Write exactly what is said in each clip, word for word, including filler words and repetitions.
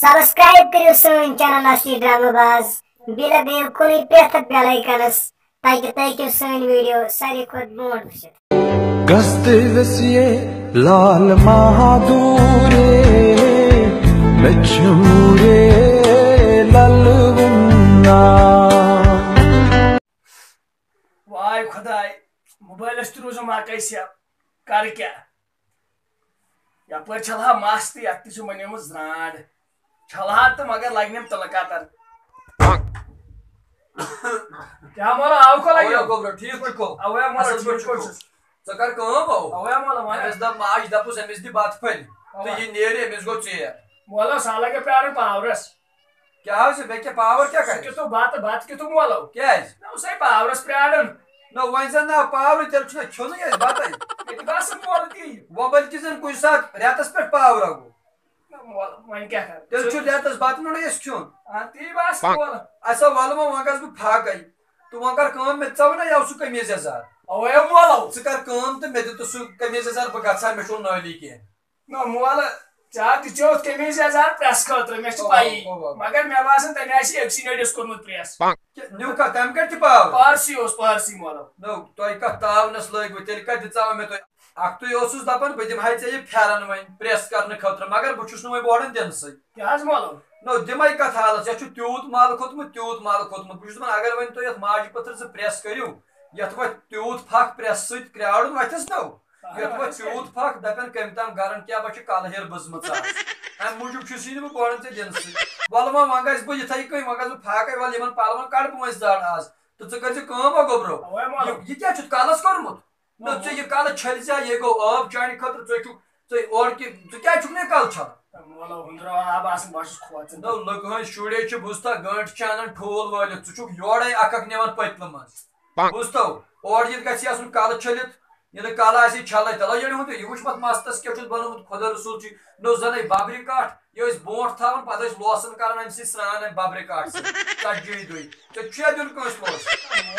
Subscribe کٔرِو سٲنۍ channel اصلی ڈرامہ باز، بیٚیہِ دبٲیِو کُنُے پرٛٮ۪تھ بیل آیکنس، تاکہِ تُہۍ ہیٚکِو سٲنۍ ویڈیو ساروی کھۄتہٕ برونٛٹھ وٕچھِتھ۔ گژھتہٕ ویژھِ یے لال مہادورے، مےٚ چھُ موٗرے لَلہٕ وُننا۔ واے خداے، موبایلس تہِ روٗزُم اکے سیٚپ، کرٕ کیٛاہ؟ یپٲرۍ چھلہٕ ہا مس تہٕ یتھ تہِ چھِ بنیمٕژ زرانٛڈ۔ چھلہٕ ہا تہٕ مگر لگنیم تِلہٕ کتر۔ کیٛاہ مولو، آو کھا لگیو؟ اویا گوٚبرا، ٹھیٖک چھُکھو؟ اویا مولو، اصٕل پٲٹھۍ ٹھیٖک پٲٹھۍ چھُکھو؟ چھُس۔ ژٕ کر کٲم، او؟ اویا مولو، وَن۔ أمِس دپ ماجہِ، دپُس أمِس دِ بتہٕ پھٔلۍ۔ اوا۔ تہٕ یہِ نیرِ، أمِس گوٚو ژیر۔ مولو، سہلہ گٔے پیارٕنۍ پاورس۔ کیٛاہ حظ چھُ؟ مےٚ کیٛاہ پاور کیٛاہ سُہ کرِ؟ کیُتھ بتہٕ، بتہٕ کیُتھ مولو؟ کیٛازِ؟ نہ، سُے پاورس پیاران۔ نہ، وۄنۍ زن نہ پاورٕے، تیٚلہِ چھُنہ کھیوٚنُے اَسہِ بتَے۔ مےٚ تہِ باسان مولہٕ تی۔ وۄنۍ بلکہِ زن کُنہِ ساتہٕ رٮ۪تس پٮ۪ٹھ پاورا گوٚو۔ نہ، مولہٕ، وۄنۍ کیٛاہ کرٕ؟ تیٚلہِ چھُ رٮ۪تس بتہٕ مِیوٗنٕے اَسہِ کھیوٚن۔ آ، تی باسان مولہٕ۔ اَسا وَلہٕ وۄنۍ، وۄنۍ گژھٕ بہٕ فاقے۔ تہٕ وۄنۍ کر کٲم، مےٚ ژاو نہ یَوٕ سُہ قمیٖض یَزار۔ اوے مولو۔ ژٕ کر کٲم تہٕ مےٚ دِ تہٕ سُہ قمیٖض یَزار، بہٕ گژھٕ ہا، مےٚ چھُنہٕ نٲلی کینٛہہ۔ نہ مولہٕ، ژےٚ تہِ ژیوٚتھ قمیٖض یزار پریس خٲطرٕ، مےٚ چھِ اوہ، پَیی۔ اوہ، اوہ۔ مگر مےٚ باسان تٔمۍ آسہِ أکسٕے نٔڈِس کوٚرمُت پریس۔ کیٛاہ، نیوٗکھا، تَمہِ گرِ تہِ پاور؟ پارسی اوس، پارسی مولہٕ۔ نو، تۄہہِ کتھ تاونس لٲگۍ وٕ، تیٚلہِ کتہِ دِژاو مےٚ تۄہہِ؟ اکھ تُے اوسُس دپان، بہٕ دِمہٕ ہاے ژےٚ یہِ پھٮ۪رن وۄنۍ پریس کرنہٕ خٲطرٕ، مگر بہٕ چھُس نہٕ وۄنۍ بورڈن دِنسٕے۔ کیٛاہ حظ مولہٕ؟ نو، دِمے کتھ حالس، یتھ چھُ تیوٗت مل کھوٚتمُت، تیوٗت مل کھوٚتمُت۔ بہٕ چھُس دپان، اگر وۄنۍ تُہۍ یتھ ماجہِ پٔتھر زٕ پریس کٔرِو، یتھ وۄتھِ تیوٗت پھکھ پریس سۭتۍ کرٛاڑُن وۄتھٮ۪س نو۔ یتھ وۄتھ تیوٗت پھکھ، دپن کٔمۍ تام گرن کیٛاہ بچہِ کلہٕ ہیر بٔزمٕژ آز۔ امہِ موٗجوٗب چھُس یی نہٕ بہٕ بورڈن ژےٚ دِنسٕے۔ وَلہٕ وۄنۍ، وۄنۍ گژھٕ بہٕ یِتھَے کٔنۍ، وۄنۍ گژھٕ بہٕ فاقے، وَلہٕ یِمن پلون کڑٕ بہٕ وۄنۍ زڑ آز۔ تہٕ ژٕ کٔرۍ زِ کٲم، وۄنۍ گوٚبرو۔ اَوَے وَلہٕ۔ یہِ، یہِ کیٛاہ چھُتھ کلس کوٚرمُت؟ نہ، ژٕ یہِ کلہٕ چھٔلۍ زِ ہا، یہِ گوٚو ٲب چانہِ خٲطرٕ، ژٕ چھُکھ، ژٕ اورٕ کہِ، ژٕ کیٛازِ چھُکھ نہٕ یہِ کلہٕ چھلان؟ مولو ہُنٛدرو آب آسان، بہٕ چھُس کھوژان۔ نہ، لُکہٕ ہٕنٛدۍ شُرۍ چھِ بوٗزتھا گٲنٛٹہٕ چھانن ٹھوٗل وٲلِتھ، ژٕ چھُکھ یورے اکھ اکھ نِوان پٔتلہٕ منٛز۔ بوٗزتھو، اورٕ یِتھ گژھِ آسُن کلہٕ چھٔلِتھ، یہِ نہٕ کلہٕ آسہِ چھلے، تلو ییٚلہِ ہُنٛد یہِ وٕچھ پتہٕ مستس کیٛاہ چھُس بنومُت، خۄدا رسول چھُ، نہ زنٕے ببرِ کٹھ، یہِ ٲسۍ برونٛٹھ تھاوان، پتہٕ ٲسۍ لوسان کران امہِ سۭتۍ سرٛان امہِ ببرِ کٹھ سۭتۍ، ژتجی دۄہہِ۔ ژےٚ چھُیا دیُن کٲنٛسہِ لوس؟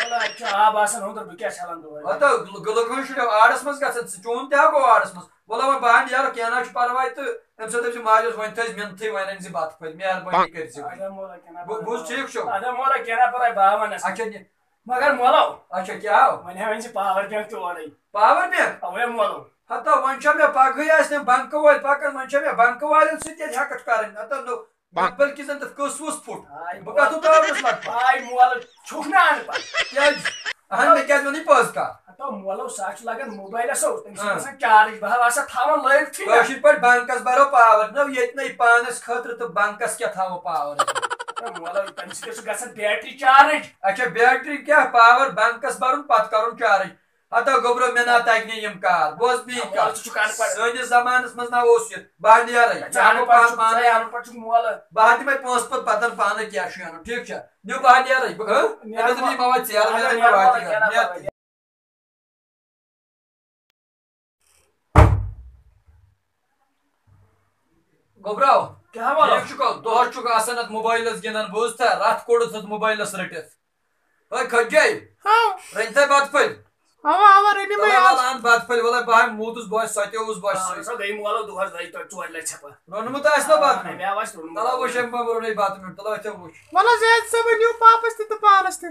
وَلہٕ، اَتہِ چھُ آب آسان ہُنٛدُر، بہٕ کیٛاہ چھَلَن دۄہَے؟ ہَتہٕ، گُلہٕ کٲنٛسہِ چھُنہٕ آرَس منٛز گژھان، ژٕ چون تہِ ہا گوٚو آرَس منٛز۔ وَلہٕ وۄنۍ بہٕ اَنہٕ یارٕ، کینٛہہ نہ حظ چھُ پَرواے تہٕ أمۍ سۭتۍ دٔپۍ زِ ماجہِ اوس وۄنۍ تھٲیِس مِنتھٕے، وۄنۍ أنۍ زِ بَتہٕ پھٔلۍ، مہربٲنی کٔرۍ زِ وۄنۍ۔ اَدٕ ہا مولہ، کینٛہہ نہ بہٕ، بہٕ پَرواے۔ ٹھیٖک چھُو؟ اَدٕ ہا مولہ، کینٛہہ نہ پَرواے، بہٕ ہا وَنَس۔ اچھا، یہِ، مگر مولو، اچھا، کیٛاہ ہو؟ وۄنۍ ہا أنۍ زِ پاوَر بینٛک تہِ اورَے۔ Power bank? اَوَے مولو۔ ہَتہٕ وۄنۍ چھا مےٚ پَگہٕے آسہِ تِم بنٛکہٕ وٲلۍ پَکان، وۄنۍ چھا مےٚ بنٛکہٕ والٮ۪ن سۭتۍ تیٚلہِ ہٮ۪کَتھ کَرٕنۍ؟ ہَتہٕ نو، بلکہِ زن تتھ کٔژ وُژھ پھُٹ۔ آے بہٕ کتھ مولہٕ، ترٛاونس لگ بگ۔ آے مولہٕ، چھُکھ نہٕ اَنپڑھ؟ کیٛازِ؟ اہن، مےٚ کیٛازِ ووٚنُے پوٚز کتھ؟ ہتو مولو، سُہ حظ چھُ لگان موبایلس، ہو، تٔمِس چھُ ہاں۔ گژھان چارج، بہٕ حظ آسہٕ تھاوان لٲگتھٕے نا۔ کٲشِر پٲٹھۍ بنکس برو پاور، نہ ییٚتہِ نَے پانس خٲطرٕ تہٕ بنکس کیٛاہ تھاوو پاور؟ ہتو مولو، تٔمِس کیٛاہ چھُ گژھان بیٹری چارج؟ اچھا، بیٹری کیٛاہ؟ پاور بنکس برُن، پتہٕ کرُن چارج۔ ہتا گوٚبرو، مےٚ نا تگہِ نہٕ یِم کار۔ بوز میٛٲنۍ کتھ۔ ژٕ چھُکھ اَن پڑھ۔ سٲنِس زمانس منٛز نا اوس یہِ۔ بہٕ ہا نیرے۔ ژٕ ہا اَن پڑھ چھُکھ، ژٕ ہا اَن پڑھ چھُکھ مولہٕ۔ بہٕ ہا دِمے پونٛسہٕ پتہٕ پتن پانہٕ کیٛاہ چھُ اَنُن، ٹھیٖک چھا؟ نیوٗ بہٕ ہا نیرے۔ بہٕ، ہہ؟ نیرٕ مےٚ دوٚپ وۄنۍ۔ یہِ ما واتہِ ژیر، اَدٕ مےٚ دوٚپ نیرٕ یہِ ما واتہِ وۄنۍ، گرٕ۔ نیرٕ نیرٕ۔ پتہٕ۔ گوٚبرو۔ کیٛاہ وَنو؟ ٹھیٖک چھُکھو؟ دۄہس چھُکھ آسان اتھ موبایلس گِنٛدان، بوٗزتھا؟ رتھ کوٚڑُتھ اتھ موبایلس رٔٹِتھ۔ ہے کھٔتۍ جاے۔ ہاں۔ رٔنۍ تھے بتہٕ پھٔلۍ؟ اوا، اوا، رٔنۍ مےٚ تَلے آز۔ وَلہٕ اَن بتہٕ پھٔلۍ، وَلہٕ بہٕ ہا موٗدُس، بہٕ ہا سۄتیووُس، بہٕ ہا آ، سُہ۔ سۄ گٔے مولو دۄہس دۄیہِ تۄہہِ ژورِ لَٹہِ ژھٮ۪پہٕ۔ روٚنمُت آسہِ نا آ، بتہٕ؟ مےٚ آو اَسہِ روٚنمُت۔ تَلہ وٕچھ، أمۍ ما روٚنُے بتہٕ میوٚنٛڈ، تَلہ اَتھِ وٕچھ۔ وَلہٕ حظ، یہِ حظ ژےٚ وۄنۍ نیوٗ پاپس تہِ تہٕ پانس تہِ۔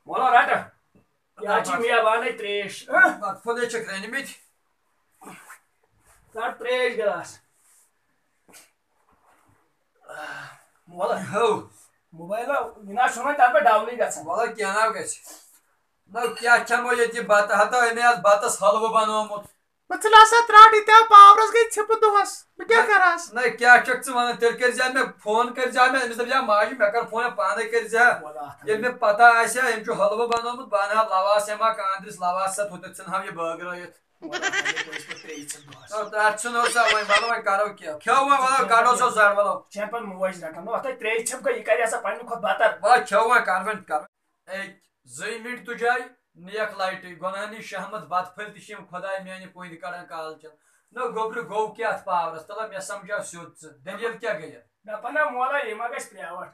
مولو رٹہٕ۔ یہِ حظ چھِ میوانٕے ترٛیش۔ بتہٕ پھٔلۍ چھِکھ رٔنۍمٕتۍ۔ رٹ ترٛیش گلاس۔ مولہ۔ ہو۔ موبایل، یہِ نہ حظ چھُنہٕ وۄنۍ تَتھ پٮ۪ٹھ ڈاونٕے گژھان۔ وَلہٕ کینٛہہ نہ گژھِ۔ نہ، کیٛاہ کھٮ۪مو ییٚتہِ یہِ بَتہٕ ہَتہ؟ أمۍ آز بَتَس حلوٕ بَنومُت۔ بہٕ ژھٕنہٕ آسان ترٛاٹھ، یہِ تہِ آو پاورَس گٔے ژھِپہٕ دۄہَس۔ بہٕ کیٛاہ نہ، کَرٕ آز؟ نہ، کیٛاہ چھَکھ ژٕ وَنان؟ تیٚلہِ کٔرۍ زِ مےٚ فون، کٔرۍ زِ مےٚ، أمِس دَپہِ زِ ماجہِ، مےٚ کَر فون، مےٚ پانَے کٔرۍ زِ۔ وَلہٕ اَتھ ہا۔ ییٚلہِ مےٚ پَتہ آسہِ ہا، أمۍ چھُ حلوٕ بَنومُت، بہٕ اَنہٕ ہا لَواس ہٮ۪مہٕ ہا کانٛدرِس لَواس سۭتۍ، ہُتٮ۪تھ ژھٕنہٕ ہا یہِ بٲگرٲیِتھ۔ مگر اَتھ ہا گٔے پٔزۍ پٲٹھۍ ترٛیٚیہِ ژھٮ۪پہٕ دۄہَس۔ نہ، تَتھ چھُنہٕ اوس سا وۄنۍ، وَلہٕ وۄنۍ کَرو کیٛاہ؟ کھیوٚو وۄنۍ، وَلہٕ کَڑو سا زَر، وَلہٕ۔ چھےٚ پَتہٕ موج رَٹان، نہ، اَتھ ہے ترٛیٚیہِ ژھٮ۪پہٕ گٔے، یہِ کَرِ ہسا پنٛنہِ کھۄتہٕ بَتَر۔ وَلہٕ کھیوٚو وۄنۍ، کَر وۄنۍ، کَر۔ أکۍ زٕے مِنٹ تُجاے نیک لایٹٕے، گۄناہ نِش شہمت بَتہٕ پھٔلۍ تہِ چھِ یِم خۄداے میٛانہِ کُنٛدِ کَڑان کالہٕ چَن۔ نہ گوٚبرِ گوٚو کیٛاہ اَتھ پاورَس؟ تَلہ مےٚ سَمجھاو سیوٚد ژٕ، دٔلیٖل کیٛاہ گٔیَتھ؟ مےٚ پَنہ مولہ، یہِ ما گژھِ پرٛیوَٹ؟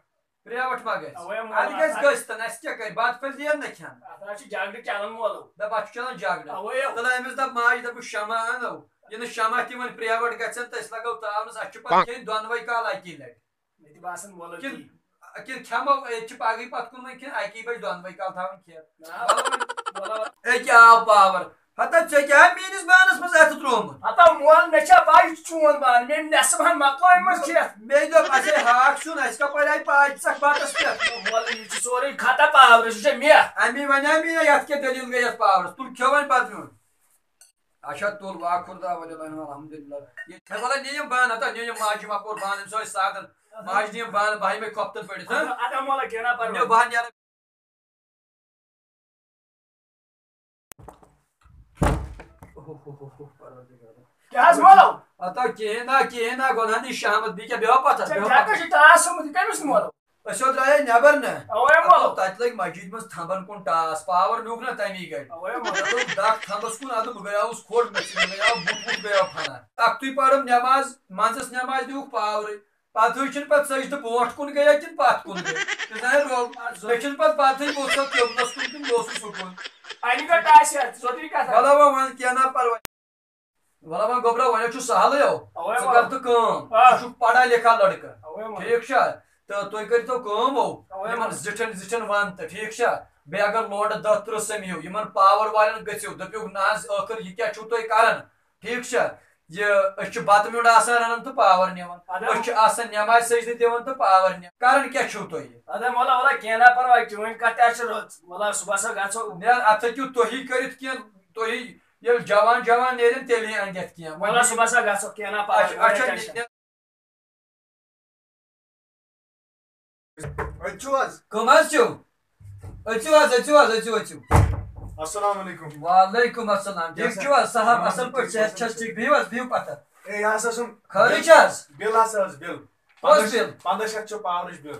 پرٛیوَٹ ما گژھِ؟ اَوَے ہا مولہ، اَدٕ گژھِ اَتھ گٔژھتَن، اَسہِ کیٛاہ کَرِ؟ بَتہٕ پھٔلۍ دِیَن نہ کھٮ۪نہٕ۔ اَتھ حظ چھِ جھگڑٕ چَلان مولو۔ دَپ اَتھ چھُ چَلان جھگڑٕ۔ اَوَے ہا۔ تَلہ أمِس دَپ ماجہِ، دَپُس شمع اَنو۔ یہِ نہٕ شمع تہِ وۄنۍ private گژھن تہٕ أسۍ لگو تاونس، اَسہِ چھُ پتہٕ کھیٚنۍ دۄنوَے کال اَکی لٹہِ۔ مےٚ تہِ باسان مۄلہٕ کِن-، تی۔ کِنہٕ کھٮ۪مو، ییٚتہِ چھِ پگہٕے پتھ کُن وۄنۍ کِنہٕ اَکی بجہِ دۄنوَے کال تھاوٕنۍ کھٮ۪تھ؟ نا، مۄلہٕ وۄنۍ، مۄلہٕ وۄنۍ۔ أکیٛاہ آو power۔ ہتا ژےٚ کیٛاہ میٛٲنِس بانس منٛز اَتھٕ ترٛوومُت؟ ہتا مۄل، مےٚ چھا پَے یہِ چھُ چون بان؟ مےٚ نٮ۪صٕب ہن مۄکلٲومٕژ کھٮ۪تھ۔ مےٚ دوٚپ، اَسے ہاکھ سیُن، اَسہِ کَپٲرۍ آیہِ پاے ژَکھ بَتَس پٮ۪ٹھ؟ مۄل، یہِ چھُ سورُے خطا powerس، یہِ چھےٚ مےٚ۔ اَمی وَنیٛاے مےٚ، یَتھ کیٛاہ دٔلیٖل گٔے یَتھ powerس؟ تُل کھیوٚو وۄنۍ بَتہٕ میون۔ اچھا، تُل واکھ خۄدا ولی العالمین، الحمدللہ۔ یہِ ہے وَلہٕ نِیِم بانہٕ، ہتا نِیِم ماجہِ مَپور بانہٕ، أمۍ سۭتۍ سادن۔ ماجہِ نِیِم بانہٕ، بہٕ ہاے مےٚ کھۄفتن پٔڑِتھ، ہا؟ اَدٕ، اَدٕ مۄلہٕ کینٛہہ نا پَرواے۔ نِیِم بانہٕ نیرٕ۔ کیٛاہ حظ مۄلہٕ؟ ہتا کِہیٖنۍ نا، کِہیٖنۍ نا، گۄناہ نِش شامت، بیٚیہِ کیٛاہ بیٚہو پَتھر، ژےٚ بیٚہو کیٛاہ پَتھر۔ کٔشیٖرِ ٹاس آمُت، یہِ کٔمِس مۄلہٕ؟ أسۍ حظ درٛایے نٮ۪بر نہ۔ اوے مۄلہٕ۔ تَتہِ لٔگۍ مسجد منٛز تھمبن کُن ٹاس، power نیوٗکھ نہ تَمی گرِ۔ اوے مۄلہٕ۔ مےٚ لوٚگ دَکھ تھمبس کُن، اَدٕ بہٕ گٔیاوُس کھوٚٹ، مےٚ سۭتۍ گٔیاو بُتھ وُتھ گٔیاو پھنا۔ تَختُے پَرُم نٮ۪ماز، منٛزس نٮ۪ماز دیُتُکھ powerٕے۔ پَتہٕ حظ چھُنہٕ پَتہٕ سجدٕ برونٛٹھ کُن گٔیا کِنہٕ پَتھ کُن گٔے۔ تہِ زانہِ رۄب۔ مےٚ چھُنہٕ پَتہٕ پَتہٕے، بہٕ اوسا قبلس کُن کِنہٕ بہٕ اوسُس ہُہ کُن۔ اَنہِ گٔٹھ آسہِ ہا، ژٕ سوزُے کَتھ۔ وَلہٕ وۄنۍ وَن کینٛہہ نا پَرواے۔ وَلہٕ وۄنۍ گوٚبرا، وۄنۍ چھُ سہلٕے ہو۔ اوے ژٕ وَلہٕ۔ کَر تہٕ کٲم۔ آ۔ ژٕ چھُکھ پَڑھا لِکھا لٔڑکہٕ۔ اوے وَلہٕ۔ ٹھیٖک چھا؟ تہٕ تُہۍ کٔرۍتو کٲم ہو، اوے یِمَن وَلہٕ۔ زِٹھٮ۪ن زِٹھٮ۪ن وَن تہٕ، ٹھیٖک چھا؟ بیٚیہِ اگر لونٛڈٕ دَہ تٕرٛہ سٔمِو، یِمَن power والٮ۪ن گٔژھِو، دٔپِو، نہ حظ، ٲخٕر یہِ کیٛاہ چھُو تُہۍ کَران؟ ٹھیٖک چھا؟ یہِ أسۍ چھِ بَتہٕ میوٚنٛڈ آسان رَنان تہٕ power نِوان۔ اَدٕ أسۍ چھِ آسان نٮ۪مازِ سٔجدٕ دِوان تہٕ power نِوان۔ کَران کیٛاہ چھُو تُہۍ یہِ؟ اَدٕ وَلہٕ، وَلہٕ، کینٛہہ نا پَرواے، چٲنۍ کَتھ تہِ آسہِ رٕژ۔ وَلہٕ، صُبحَس ہا گژھو۔ نیر، اَتھ ہیٚکِو تُہی کٔرِتھ کینٛہہ، تُہی ییٚلہِ جوان جوان نیرن، تیٚلی اَنہِ اَتھ کینٛہہ۔ وَلہٕ، صُبحَس ہا گژھو، کینٛہہ نا پَرواے، اچھا، مَہ ہےٚ اچھا، tension۔ نیر۔ أتۍ چھِو حظ؟ کٕم حظ چھِو؟ أژِو حظ، أژِو حظ، أژِو، أژِو۔ السلام علیکم۔ وعلیکم السلام۔ ٹھیٖک چھِو حظ؟ صاحب، اَصٕل پٲٹھۍ، صحت چھَس ٹھیٖک؟ بِہِو حظ، بِہِو پَتھَر۔ اے، یہِ ہسا چھُم خٲرٕے چھِ حظ؟ بِل ہسا حظ، بِل۔ کۄس بِل؟ پنٛداہ شیٚتھ چھُ powerٕچ بِل۔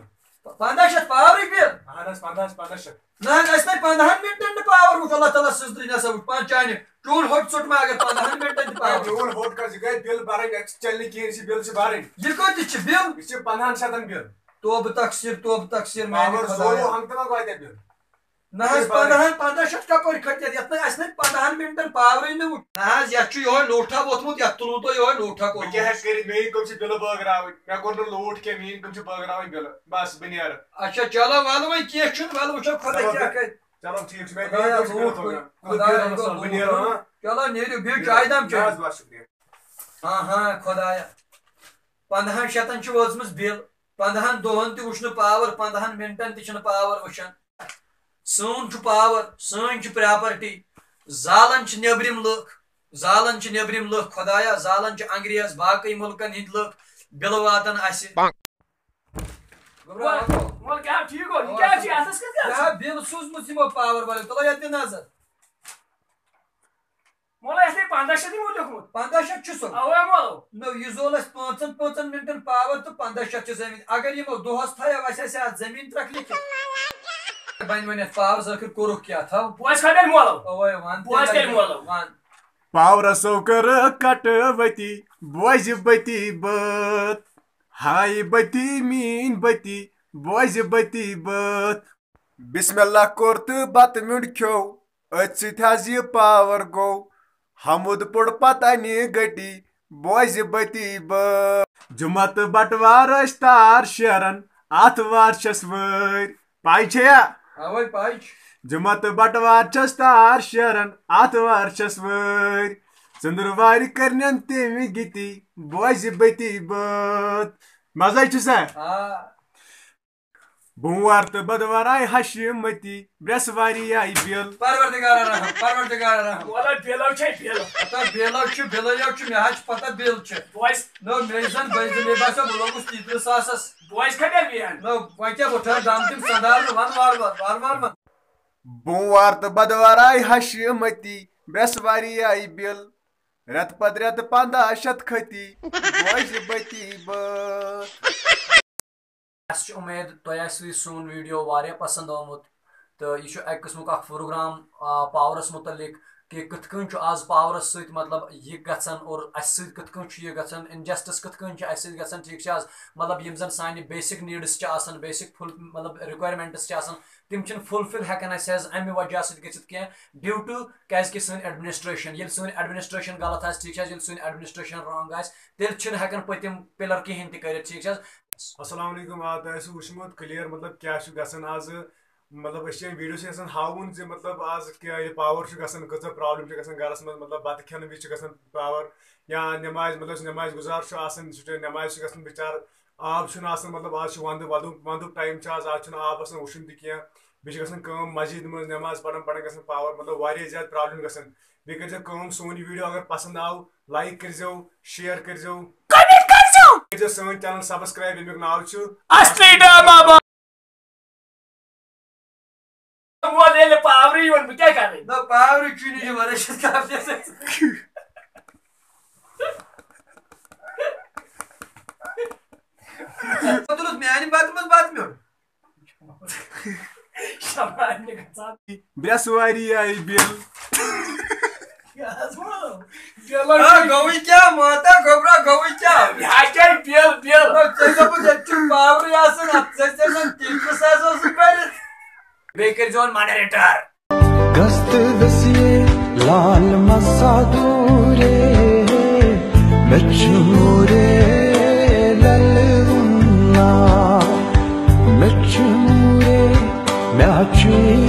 پنٛداہ شیٚتھ powerٕچ بِل؟ اَہَن حظ، پنٛداہ، پنٛداہ شیٚتھ۔ نہ حظ، اَسہِ نَے پنٛداہَن مِنٹَن نہٕ power وُچھ، اللہ تعالیٰ سٕنٛز دُنیا سا وُچھ، پانہٕ چانہِ ٹوٗن ہوٚٹ ژوٚٹ ما اگر پنٛداہَن مِنٹَن تہِ ہے، power۔ میون ہوٚٹ کَتھ، یہِ گٔے بِل بَرٕنۍ، اَسہِ چَلہِ نہٕ کِہیٖنۍ، یہِ چھِ بِل چھِ بَرٕنۍ۔ یہِ کۭتِس چھِ بِل؟ یہِ چھِ پنٛداہَن شیٚتَن بِل۔ توبہٕ تقصیٖر، توبہٕ تقصیٖر، میٛانہِ power خۄدایا۔ زورو ہنٛگتہٕ منٛگ واتہِ بِل۔ نہ حظ، یہِ بَرٕنۍ۔ پنٛداہَن، پنٛداہ شیٚتھ کَپٲرۍ کھٔتۍ یَتھ؟ یَتھ نَے اَسہِ نَے پنٛداہَن مِنٹَن powerٕے نہٕ وُچھ۔ نہ حظ، یَتھ چھُ یِہوٚے لوٹھا ووٚتھمُت، یَتھ تُلوٕ تۄہہِ یِہوٚے لوٹھا بہٕ کوٚرمُت۔ کیٛاہ ہٮ۪کہٕ کٔرِتھ؟ مےٚ یِن کٕم چھِ بِلہٕ بٲگراوٕنۍ؟ مےٚ کوٚر نہٕ لوٹ کینٛہہ، مےٚ یِن کٕم چھِ بٲگراوٕنۍ بِلہٕ۔ بَس، بہٕ نیرٕ۔ اچھا، چلو، وَلہٕ وۄنۍ کینٛہہ چھُنہٕ، وَلہٕ وٕچھو خۄدا چلو، کیٛاہ بِہِو۔ کَرِ۔ چلو، ٹھیٖک چھُ، مےٚ خۄدایا، دِیِو لوٗکھ پونٛسہٕ، کُن، بہٕ خۄدایا، دِمہٕ یہِ گوٚو پونٛسہٕ، بہٕ لوٗکھ نیرٕ، کُن۔ ہاں۔ چلو، نیٖرِو، بِہِو، چایہِ دام نہ چیٚیِو۔ حظ، بَس، شُکریہ۔ ہاں، ہاں، خۄدایا۔ پنٛداہَن شیٚتَن چھِ وٲژمٕژ بِل، پنٛداہَن دۄہَن تہِ وٕچھ نہٕ power، پنٛداہَن مِنٹَن تہِ چھِنہٕ power وٕچھان۔ سون چھُ power، سٲنۍ چھِ property، زالان چھِ نیٚبرِم لُکھ، زالان چھِ نیٚبرِم لُکھ، خۄدایا، زالان چھِ انگریز، باقٕے مُلکَن ہِنٛدۍ لُکھ، بِلہٕ واتان اَسہِ۔ گوٚبرا، وَل، وَل، کیٛاہ ٹھیٖک گوٚو؟ یہِ کیٛاہ چھِ؟ اَتھَس کیٛاہ کیٛاہ چھِ؟ بِل سوٗزمٕژ یِمو power والٮ۪و؟ تُلو یَتھ تہِ نظر۔ مولوی، اَسہِ نے پنٛداہ شیٚتھ یِمو لیوٚکھمُت۔ پنٛداہ شیٚتھ چھُ سُہ۔ اَوَے مولو۔ نو، یہِ زول اَسہِ پانٛژَن، پانٛژَن مِنٹَن power تہٕ پنٛداہ شیٚتھ چھِ زٔمیٖن۔ اگر یِمو دۄہَس تھایو، اَسہِ آسہِ ہا اَتھ زٔمیٖن ترٛکھ لیکھِتھ۔ بَنہِ وۄنۍ اَتھ power، ٲخٕر کوٚرُکھ کیٛاہ تھاو؟ بوز خۄداے مولو۔ اَوَے وَن بوز تیٚلہِ تیٚلہِ مولو۔ وَن۔ پاورَسو کٔر کٹ وتی، بوزِ بتی بٲتھ۔ ہاے بتی میٲنۍ بتی، بوزِ بتی بٲتھ۔ بسم اللہ کوٚر تہٕ بتہٕ میوٚنٛڈ کھیوٚو، أتھۍ سۭتۍ حظ یہِ power گوٚو۔ حمد پوٚر پتہٕ اَنہِ گٔٹی، بوزِ بتی بٲتھ۔ جمعہ تہٕ بٹوار ٲسۍ تار شیران، آتھوار چھَس وٲرۍ۔ پاے چھےٚ یا؟ اوے پاے چھِ۔ جمعہ تہٕ بٹوار چھَس تار شیران، آتھوار چھَس وٲرۍ۔ ژٔنٛدٕروارِ کٔرنٮ۪ن تٔمۍ گِتی، بوزِ بتی بٲتھ۔ مزے چھُ سا؟ آ۔ بوموار تہٕ بدوار آیہِ ہشہِ متی، برٛٮ۪سوارِ آیہِ بیل۔ پروردگار رحم، پروردگار رحم۔ وَلہٕ بیلو چھے بیل۔ ہتا بیلو چھُ، بیلو چھُ، مےٚ حظ چھِ پتہ بیل چھِ۔ بوز۔ نو، مےٚ زن بٔزۍ، مےٚ باسیو بہٕ لوٚگُس تیٖترِس ساسس۔ بوز کھٔتٮ۪ر بیٚیہِ ہن۔ نو، وۄنۍ کیٛاہ بہٕ ٹھہر دم تِم سندار نہٕ، ون وار وار، وار وار ون۔ بوموار تہٕ بدوار آیہِ ہشہِ متی، برٛٮ۪سوارِ آیہِ بیل۔ رٮ۪تہٕ پتہٕ رٮ۪تہٕ پنٛداہ شیٚتھ کھٔتی، بوزِ بتی بٲتھ۔ اَسہِ چھِ اُمید تۄہہِ آسِوٕ یہِ سون video واریاہ پسنٛد آمُت، تہٕ یہِ چھُ اَکہِ قٕسمُک اکھ program، آ، powerس مُتعلق، کہِ کِتھ کٔنۍ چھُ آز پاورس سۭتۍ، مطلب، یہِ گژھان اور اسہِ سۭتۍ کِتھ کٔنۍ چھُ یہِ گژھان، انجسٹس کِتھ کٔنۍ چھُ اسہِ سۭتۍ گژھان، ٹھیٖک چھِ حظ؟ مطلب، یِم زن سانہِ بیسک نیڈس چھِ آسان، بیسک فل، مطلب، ریکویرمنٹس چھِ آسان، تِم چھِنہٕ فلفل ہٮ۪کان اسہِ حظ امہِ وجہ سۭتۍ گٔژھِتھ کینٛہہ، ڈیو ٹو کیازِ کہِ سٲنۍ ایڈمنسٹریشن، ییٚلہِ سٲنۍ ایڈمنسٹریشن غلط آسہِ، ٹھیٖک چھِ حظ، ییٚلہِ سٲنۍ ایڈمنسٹریشن رانگ آسہِ، تیٚلہِ چھِنہٕ ہٮ۪کان پٔتِم پِلر کِہینۍ تہِ کٔرِتھ، ٹھیٖک چھِ حظ؟ السلام علیکم، آ، تۄہہِ آسِوٕ وٕچھمُت کلیئر، مطلب، کیٛاہ چھُ گژھان آز۔ مطلب، أسۍ چھِ ییٚمہِ ویڈیو سۭتۍ یژھان ہاوُن زِ، مطلب، آز کیٛاہ یہِ پاور چھُ گژھان، کۭژاہ پرابلم چھِ گژھان گرس منٛز، مطلب، بتہٕ کھٮ۪نہٕ وِزِ چھُ گژھان پاور، یا نٮ۪مازِ، مطلب، یُس نٮ۪مازِ گُزار چھُ آسان، سُہ چھُ نٮ۪مازِ چھُ گژھان بِچار، آب چھُنہٕ آسان، مطلب، آز چھُ ونٛدٕ، ودُک، ونٛدُک ٹایم چھُ آز، آز چھُنہٕ آب آسان وٕچھُن تہِ کینٛہہ، بیٚیہِ چھِ گژھان کٲم، مسجد منٛز نٮ۪ماز پران پران گژھان پاور، مطلب، واریاہ زیادٕ پرابلم گژھان۔ بیٚیہِ کٔرۍزیو کٲم، سون یہِ ویڈیو اگر پسنٛد آو، لایک کٔرۍزیو، شیئر کٔرۍزیو، کٔرۍزیو سٲنۍ چینل سبسکرائب، ییٚمیُک ناو چھُ اصلی ڈرامہ با-، وۄنۍ ییٚلہِ پاورٕے یِوان، بہٕ کیٛاہ کرٕ؟ نہ، پاورٕے چھُنہٕ یہِ ورٲے چھِ کانٛہہ چیٖز۔ پتہٕ اوس میانہِ بتہٕ منٛز بتہٕ میوٚن۔ شمارنہِ گژھان۔ برٛٮ۪سواری آیہِ بِل۔ یہِ حظ ووٚن۔ بِل آ، گوٚوٕے کیٛاہ، ماتا گوٚبرا، گوٚوٕے کیٛاہ؟ یہِ حظ چھِ بِل، بِل۔ نہ، ژےٚ دوٚپُتھ، ییٚتہِ چھُنہٕ پاورٕے آسان، اَتھ ژےٚ ژےٚ زَن ٹی وی یَس آسہٕ اوسُکھ بٔرِتھ۔ بیٚیہِ کٔرۍزیون ماڈریٹر۔ گژھ تہٕ گژھ یے لال مسا دوٗرے، مےٚ چھُ نوٗرے لَلہٕ وُن ناو۔ مےٚ چھُ نوٗرے، مےٚ چھُ